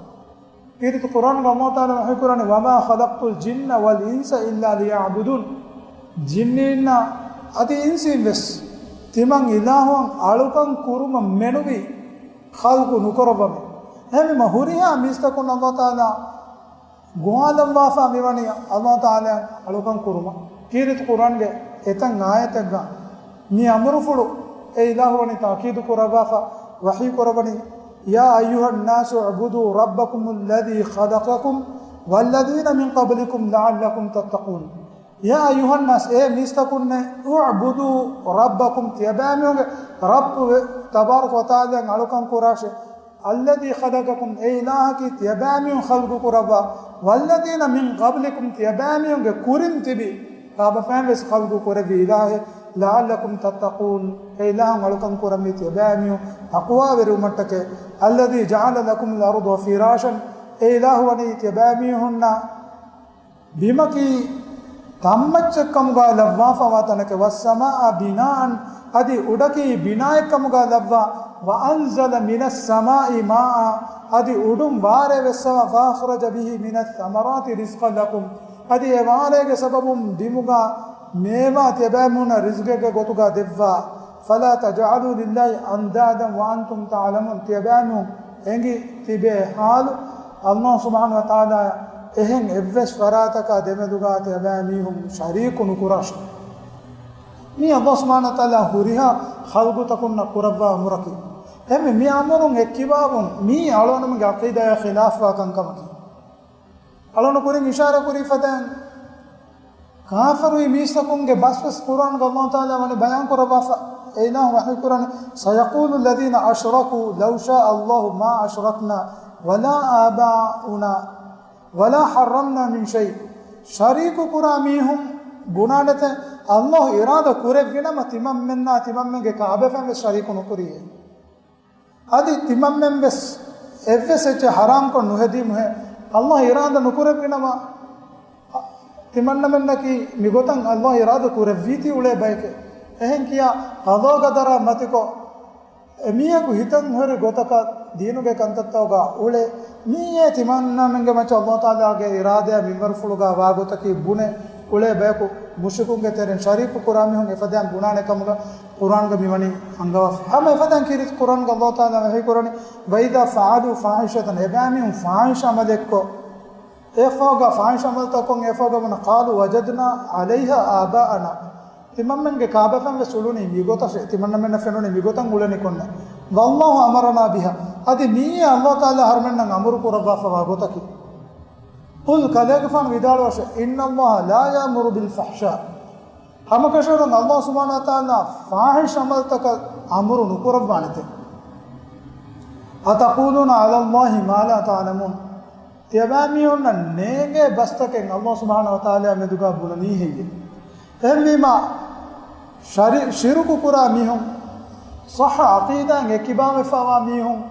ކީރިތި ޤުރްއާންގަ ﷲ ތަޢާލާ ވަޙީ ކުރަނީ، وَمَا خَلَقْتُ الْجِنَّ وَالْإِنْسَ إِلَّا لِيَعْبُدُونِ. ޖިންނީންނާ އަދި އިންސީން ވެސް ތިމަން އިލާހުއަށް އަޅުކަން ކުރުމަށް މެނުވީ ޚަލްޤު ނުކުރައްވަމޭ. އެހެންވީމަ ހުރިހާ މީސްތަކުން ﷲ ތަޢާލާ ގޮވާލައްވާފަ މިވަނީ ﷲ ތަޢާލާއަށް އަޅުކަން ކުރުމަށް. ކީރިތި ޤުރްއާންގެ އެތައް އާޔަތެއްގަ މި އަމުރުފުޅު އެ އިލާހު ވަނީ ތާކީދު ކުރައްވާފަ، ވަޙީ ކުރައްވަނީ، يَا أَيُّهَا النَّاسُ اعْبُدُوا رَبَّكُمُ الَّذِي خَلَقَكُمْ وَالَّذِينَ مِنْ قَبْلِكُمْ لَعَلَّكُمْ تَتَّقُونَ. يَا أَيُّهَا النَّاسُ، އޭ މީސްތަކުންނޭ، اعْبُدُوا رَبَّكُمْ، ތިޔަބައިމީހުންގެ ރައްބު ތަބާރަކަ ވަތަޢާލާއަށް އަޅުކަން ކުރާށޭ. الَّذِي خَلَقَكُمْ، އެ އިލާހަކީ ތިޔަބައިމީހުން ޚަލްޤު ކުރައްވާ، وَالَّذِينَ مِنْ قَبْلِكُمْ، ތިޔަބައިމީހުންގެ ކުރިން ތިބި ކާބަފައިން ވެސް ޚަލްޤު ކުރެއްވި އިލާހެއް، لَعَلَّكُمْ تَتَّقُونَ، އެ އިލާހަށް އަޅުކަން ކުރަންވީ ތިޔަބައިމީހުން ތަޤްވާވެރިވުމަށްޓަކައި. الَّذِي جَعَلَ لَكُمُ الْأَرْضَ فِرَاشًا، އެ އިލާހު ވަނީ ތިޔަބައިމީހުންނަށް ބިމަކީ ތަންމައްޗަށްކަމުގަ ލައްވާފަވާ ތަނެކެވެ. وَالسَّمَاءَ بِنَاءً، އަދި އުޑަކީ ބިނާއެއްކަމުގަ ލައްވާ. وَأَنْزَلَ مِنَ السَّمَاءِ مَاءً، އަދި އުޑުން ވާރޭ ވެއްސަވާ. فَأَخْرَجَ بِهِ مِنَ الثَّمَرَاتِ رِزْقًا لَكُمْ، އަދި އެ ވާރޭގެ ސަބަބުން ބިމުގަ މޭވާ ތިޔަބައިމީހުންނަށް ރިޒްގެއްގެ ގޮތުގަ ދެއްވާ. فَلَا تَجْعَلُوا لِلَّهِ أَنْدَادًا وَأَنْتُمْ تَعْلَمُونَ، ތިޔަބައިމީހުން އެނގި ތިބޭ ހާލު، ﷲ ސުބްޙާނަހޫ ވަތަޢާލާއަށް އެހެން އެއްވެސް ފަރާތަކާ ދެމެދުގަ ތިޔަބައިމީހުން ޝަރީކު ނުކުރާށޭ. މީ ﷲ ސުބްޙާނަހޫ ވަތަޢާލާ ހުރިހާ ޚަލްޤުތަކުންނަށް ކުރައްވާ އަމުރަކީ. އެހެންވެ، މި އަމުރުން އެއްކިބާވުން މީ އަޅުގަނޑުމެންގެ ޢަޤީދާއާ ޚިލާފްވާ ކަންކަމަކީ. އަޅުގަނޑު ކުރިން އިޝާރާ ކުރި ފަދައިން، ކާފަރުވި މީސްތަކުންގެ ބަސްވެސް ޤުރްއާންގަ ﷲ ތަޢާލާ ވަނީ ބަޔާން ކުރައްވާފަ. އެ އިލާހު ވަޙީ ކުރަނީ، سَيَقُولُ الَّذِينَ أَشْرَكُوا لَوْ شَاءَ اللَّهُ مَا أَشْرَكْنَا وَلَا آبَاؤُنَا وَلَا حَرَّمْنَا مِنْ شَيْءٍ. ޝަރީކު ކުރާ މީހުން ބުނާނެތެ، ﷲ އިރާދަ ކުރެއްވިނަމަ ތިމަންމެންނާ ތިމަންމެންގެ ކާބަފައިން ވެސް ޝަރީކު ނުކުރީ. އަދި ތިމަންމެން ވެސް އެއްވެސް އެއްޗެއް ޙަރާމްކޮށް ނުހެދީމުހޭ، ﷲ އިރާދަ ނުކުރެއްވިނަމަ، ތިމަންނަމެންނަކީ މިގޮތަށް ﷲ އިރާދަ ކުރެއްވީތީ އުޅޭ ބައެކޭ. އެހެން ކިޔާ، ޤަޟާ ޤަދަރާ މަތިކޮށް، އެމީހަކު ހިތަށް ހުރި ގޮތަކަށް ދީނުގެ ކަންތައްތަކުގަ އުޅޭ. މިއީ ތިމަންނަމެންގެ މައްޗަށް ﷲ ތަޢާލާގެ އިރާދައާ މިންވަރުފުޅުގަ ވާގޮތަކީ ބުނެ އުޅޭ ބަޔަކު މުޝްރިކުންގެ ތެރެއިން ޝަރީކު ކުރާ މީހުން އެފަދައިން ބުނާނެ ކަމުގަ ޤުރްއާންގަ މިވަނީ އަންގަވާފަ. ހަމަ އެފަދައިން ކީރިތި ޤުރްއާންގަ ﷲ ތަޢާލާ ވަޙީ ކުރަނީ، وَإِذَا فَعَلُوا فَاحِشَةً، އެބައިމީހުން ފާޙިޝް ޢަމަލެއްކޮށް، އެފަހުގަ ފާޙިޝް ޢަމަލުތައް ކޮށް އެފަހުގަ ވަނީ، قَالُوا وَجَدْنَا عَلَيْهَا آبَاءَنَا، ތިމަންމެންގެ ކާބަފައިން ވެސް އުޅުނީ މިގޮތަށޭ، ތިމަންނަމެންނަށް ފެނުނީ މިގޮތަށް އުޅެނިކޮށްނޭ. وَاللَّهُ أَمَرَنَا بِهَا، އަދި މިއީ ﷲ ތަޢާލާ އަހަރުމެންނަށް އަމުރު ކުރައްވާފަވާ ގޮތަކީ. قُلْ، ކަލޭގެފާނު ވިދާޅުވާށޭ، إِنَّ اللَّهَ لَا يَأْمُرُ بِالْفَحْشَاءِ، ހަމަކަށަވަރުން ﷲ ސުބްޙާނަހޫ ވަތަޢާލާ ފާޙިޝް ޢަމަލުތަކަށް އަމުރު ނުކުރައްވާނެތެ. أَتَقُولُونَ عَلَى اللَّهِ مَا لَا تَعْلَمُونَ، ތިޔަބައިމީހުންނަށް ނޭނގޭ ބަސްތަކެއް އަލްލާހު ސުބްޙާނަހު ވަތަޢާލާ މެދުގަ ބުނަނީ ހެއްޔޭ؟ އެހެންވީމާ، ޝަރި-، ޝިރުކު ކުރާ މީހުން، ޞައްޙަ ޢަޤީދާއިން އެއްކިބާވެފަވާ މީހުން،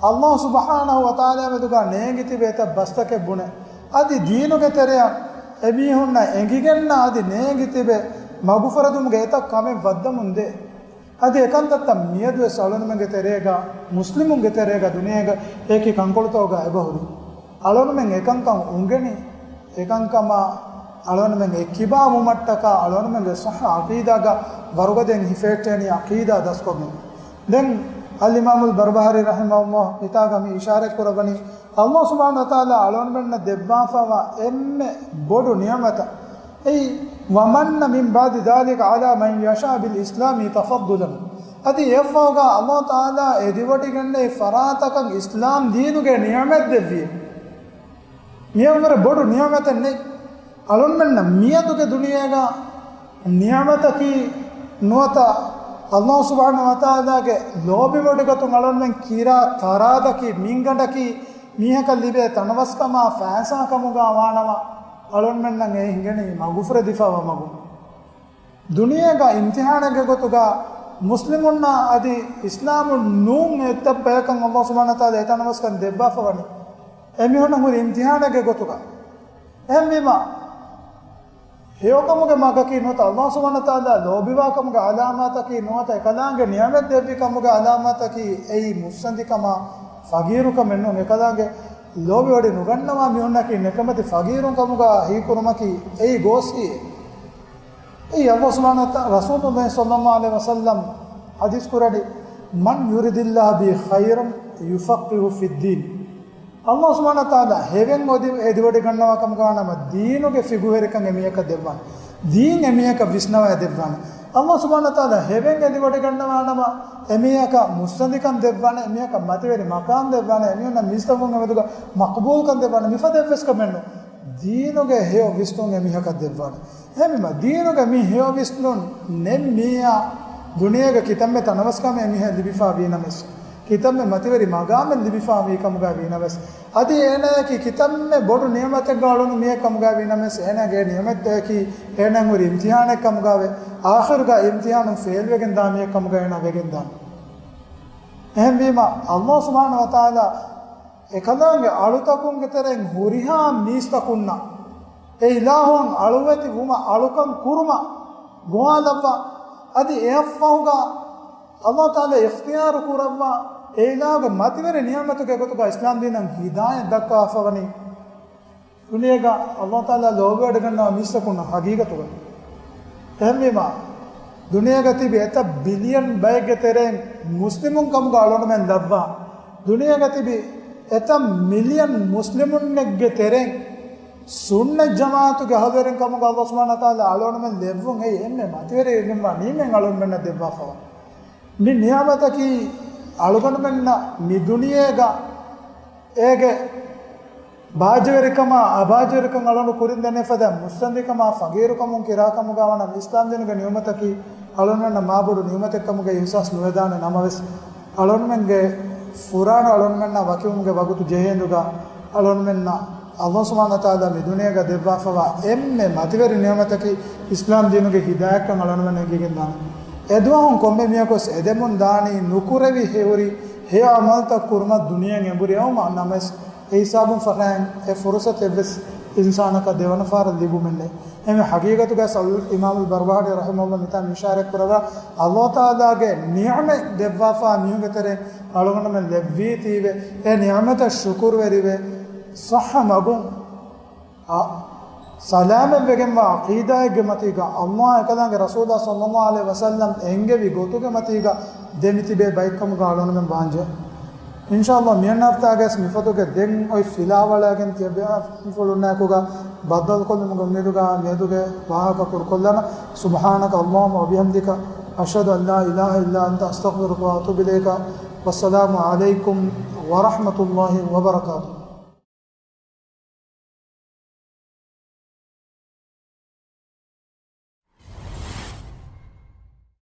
އަލްލާހު ސުބްޙާނަހު ވަތަޢާލާ މެދުގަ ނޭނގި ތިބޭ އެތައް ބަސްތަކެއް ބުނެ، އަދި ދީނުގެ ތެރެއަށް އެމީހުންނަށް އެނގިގެންނަ އަދި ނޭނގި ތިބެ މަގުފުރެދުމުގެ އެތައް ކަމެއް ވައްދަމުން ދޭ. އަދި އެކަންތައްތައް މިއަދުވެސް އަޅުންމެންގެ ތެރޭގަ، މުސްލިމުންގެ ތެރޭގަ، ދުނިޔޭގަ އެކި ކަންކޮޅުތަކުގަ އެބަހުރި. އަޅުންމެން އެކަންކަން އުނގެނި، އެކަންކަމާ އަޅުންމެން އެއްކިބާވުމަށްޓަކާ އަޅުންމެންގެ ޞައްޙަ ޢަޤީދާގަ ވަރުގަދައިން ހިފެހެއްޓޭނީ ޢަޤީދާ ދަސްކޮށްގެން. ދެން އަލްއިމާމުލް ބަރްބަހާރީ ރަޙިމަހުﷲ މިތާގަ މި އިޝާރަތް ކުރައްވަނީ، އަލްލާހު ސުބްޙާނަހު ވަތަޢާލާ އަޅުންމެންނަށް ދެއްވާފަވާ އެންމެ ބޮޑު ނިޢުމަތަށް، އެއީ، ومن من بعد ذلك على من يشاء بالإسلام تفضلا. އަދި އެއަށްފަހުގަ އަލްލާހު ތަޢާލާ އެދިވޮޑިގެންނެވި ފަރާތަކަށް އިސްލާމް ދީނުގެ ނިޢުމަތް ދެއްވި. މިއަށްވުރެ ބޮޑު ނިޢުމަތެއް ނެތް. އަޅުންމެންނަށް މިއަދުގެ ދުނިޔޭގަ ނިޢުމަތަކީ ނުވަތަ އަލްލާހު ސުބްޙާނަހު ވަތަޢާލާގެ ލޯބިވޮޑިގަތުން އަޅުންމެން ކިރާ ތަރާދަކީ މިންގަނޑަކީ މީހަކަށް ލިބޭ ތަނަވަސްކަމާ ފައިސާ ކަމުގަ ވާނަމަ، އަޅުންމެންނަށް އެ ހިނގެނީ މަގުފުރެދިފަވާ މަގުން. ދުނިޔޭގަ އިމްތިޙާނެއްގެ ގޮތުގަ މުސްލިމުންނާ އަދި އިސްލާމުން ނޫން އެއްތައް ބަޔަކަށް އަލްލާހު ސުބްޙާނަހު ވަތަޢާލާ އެ ތަނަވަސްކަން ދެއްވާފަ ވަނީ. އެމީހުންނަށް ހުރި އިމްތިޙާނެއްގެ ގޮތުގަ. އެހެންވީމާ، ހެޔޮކަމުގެ މަގަކީ ނުވަތަ އަލްލާހު ސުބްޙާނަހު ވަތަޢާލާ ލޯބިވާކަމުގެ ޢަލާމާތަކީ ނުވަތަ އެކަލާނގެ ނިޢުމަތް ދެއްވި ކަމުގެ ޢަލާމާތަކީ އެއީ މުއްސަނދިކަމާ ފަގީރުކަމެއް ނޫން. އެކަލާނގެ ލޯބިވޮޑި ނުގަންނަވާ މީހުންނަކީ ނިކަމެތި ފަގީރުން ކަމުގަ ހީކުރުމަކީ އެއީ ގޯސްއީ. އެއީ އަލްލާހު ސުބްޙާނަހު ވަތަޢާލާ ރަސޫލުﷲ ޞައްލައްލާހު ޢަލައިހި ވަސައްލަމް ޙަދީޘް ކުރަނީ، من يرد الله به خيرا يفقهه في الدين. އަލްލާހު ސުބްޙާނަހު ވަތަޢާލާ ހެވެން އެދި-، އެދިވޮޑިގަންނަވާ ކަމުގަ ވާނަމަ، ދީނުގެ ފިގުހެރިކަން އެމީހަކަށް ދެއްވާނެ. ދީން އެމީހަކަށް ވިސްނަވައި ދެއްވާނެ. އަލްލާހު ސުބްޙާނަހު ވަތަޢާލާ ހެވެން އެދިވޮޑިގަންނަވާނަމަ، އެމީހަކަށް މުއްސަނދިކަން ދެއްވާނެ، އެމީހަކަށް މަތިވެރި މަޤާމް ދެއްވާނެ، އެމީހުންނަށް މީސްތަކުންގެ މެދުގަ މަޤްބޫލްކަން ދެއްވާނެ. މިފަދަ އެއްވެސް ކަމެއް ނޫން. ދީނުގެ ހެޔޮ ވިސްނުން އެމީހަކަށް ދެއްވާނެ. އެހެންވީމަ، ދީނުގެ މި ހެޔޮ ވިސްނުން ނެތް މީހާ ދުނިޔޭގަ ކިތަންމެ ތަނަވަސްކަމެއް އެމީހަށް ލިބިފަ ވީނަމަވެސް، ކިތަންމެ މަތިވެރި މަގާމެއް ލިބިފަ ވީ ކަމުގަ ވީނަމަވެސް، އަދި އޭނާއަކީ ކިތަންމެ ބޮޑު ނިޢުމަތެއްގަ އުޅުނު މީހެއް ކަމުގަ ވީނަމަވެސް، އޭނާގެ ނިޢުމަތްތަކަކީ އޭނާ ހުރި އިމްތިޙާނެއް ކަމުގަވެ، އާޚިރުގަ އިމްތިޙާނުން ފެއިލްވެގެން ދާ މީހެއް ކަމުގަ އޭނާ ވެގެން ދާނެ. އެހެންވީމަ، އަލްލާހު ސުބްޙާނަހު ވަތަޢާލާ އެކަލާނގެ އަޅުތަކުންގެ ތެރެއިން ހުރިހާ މީސްތަކުންނަށް އެ އިލާހުން އަޅުވެތި ވުމަށް އަޅުކަން ކުރުމަށް ގޮވާލައްވާ. އަދި އެއަށްފަހުގަ އަލްލާހު ތަޢާލާ އިޚްތިޔާރު ކުރައްވާ އެ އިލާހުގެ މަތިވެރި ނިޢުމަތުގެ ގޮތުގަ އިސްލާމް ދީނަށް ހިދާޔަތް ދައްކަވާފަ ވަނީ. ދުނިޔޭގަ އަލްލާހު ތަޢާލާ ލޯބިވެޑިގަންނަވާ މީސްތަކުންނަށް ހަގީގަތުގަ. އެހެންވީމަ، ދުނިޔޭގަ ތިބި އެތައް ބިލިއަން ބައެއްގެ ތެރެއިން މުސްލިމުން ކަމުގަ އަޅުގަނޑުމެން ލައްވާ، ދުނިޔޭގަ ތިބި އެތައް މިލިއަން މުސްލިމުންނެއްގެ ތެރެއިން ސުންނަތް ޖަމާޢަތުގެ އަހުލުވެރިން ކަމުގަ އަލްލާހު ސުބްޙާނަހު ވަތަޢާލާ އަޅުގަނޑުމެން ލެއްވުން އެއީ އެންމެ މަތިވެރި އެންމެ ނިޢުމަތް އަޅުގަނޑުމެންނަށް ދެއްވާފަވާ. މި ނިޢުމަތަކީ އަޅުގަނޑުމެންނަށް މި ދުނިޔޭގަ އޭގެ ބާއްޖަވެރިކަމާ އަބާއްޖަވެރިކަން އަޅުގަނޑު ކުރިން ދެނެފަދަ މުއްސަނދިކަމާ ފަގީރުކަމުން ކިރާކަމުގަ ވަނަ އިސްލާމްދީނުގެ ނިޢުމަތަކީ އަޅުގަނޑަށް މާބޮޑު ނިޢުމަތެއްކަމުގެ އިޙްސާސް ނުވެދާނެ ނަމަވެސް، އަޅުގަނޑުމެންގެ ފުރާނަ އަޅުގަނޑުމެންނާ ވަކިވުމުގެ ވަގުތު ޖެހޭ ހިނދުގަ އަޅުގަނޑުމެންނަށް އަލްލާހު ސުބްޙާނަހު ވަތަޢާލާ މި ދުނިޔޭގަ ދެއްވާފަވާ އެންމެ މަތިވެރި ނިޢުމަތަކީ އިސްލާމް ދީނުގެ ހިދާޔަތްކަން އަޅުގަނޑުމެން އެނގިގެން ދާނެ. އެދުވަހުން ކޮންމެ މީހަކުވެސް އެދެމުން ދާނީ ނުކުރެވި ހެޔޮ އަމަލުތައް ކުރުމަށް ދުނިޔެއިން އެނބުރި އައުމަށް ނަމަވެސް، އެ ހިސާބުން ފަށައިން އެ ފުރުޞަތު އެއްވެސް އިންސާނަކަށް ދެވަނަ ފަހަރަށް ލިބުމެއް ނެތް. އެހެންވެ ޙަޤީޤަތުގައި އަލް އިމާމުލް ބަރްބަހާރީ ރަޙިމަހުﷲ މިތާ އިޝާރަތް ކުރައްވާ، އަލްލާހު ތަޢާލާގެ ނިޢުމަތް ދެއްވާފާ މީހުންގެ ތެރެއިން އަޅުގަނޑުމެން ލެއްވީތީވެ، އެ ނިޢުމަތަށް ޝުކުރުވެރިވެ، ޞައްޙަ މަގުން އަ، ސަލާމަތްވެގެންވާ ޢަޤީދާއެއްގެ މަތީގަ، އަލްލާހު އެކަލާނގެ ރަސޫލާ ޞައްލައްލާހު ޢަލައިހި ވަސައްލަމް އެންގެވި ގޮތުގެ މަތީގަ ދެމިތިބޭ ބައެއްކަމުގަ އަޅުގަނޑުމެން ވާންޖެ. އިންޝާއަލްލާހު މިއަންނަ ހަފްތާގަސް މިފޮތުގެ ދެން އޮތް ފިލާވަޅައިގެން ތިޔަބޭފުޅުންނާއެކުގަ ބައްދަލުކޮށްލުމުގެ އުއްމީދުގަ މިއަދުގެ ވާހަކަ ކުރުކޮށްލަން. سبحانك اللهم وبحمدك، أشهد أن لا إله إلا أنت، أستغفرك وأتوب إليك. والسلام عليكم ورحمة الله وبركاته.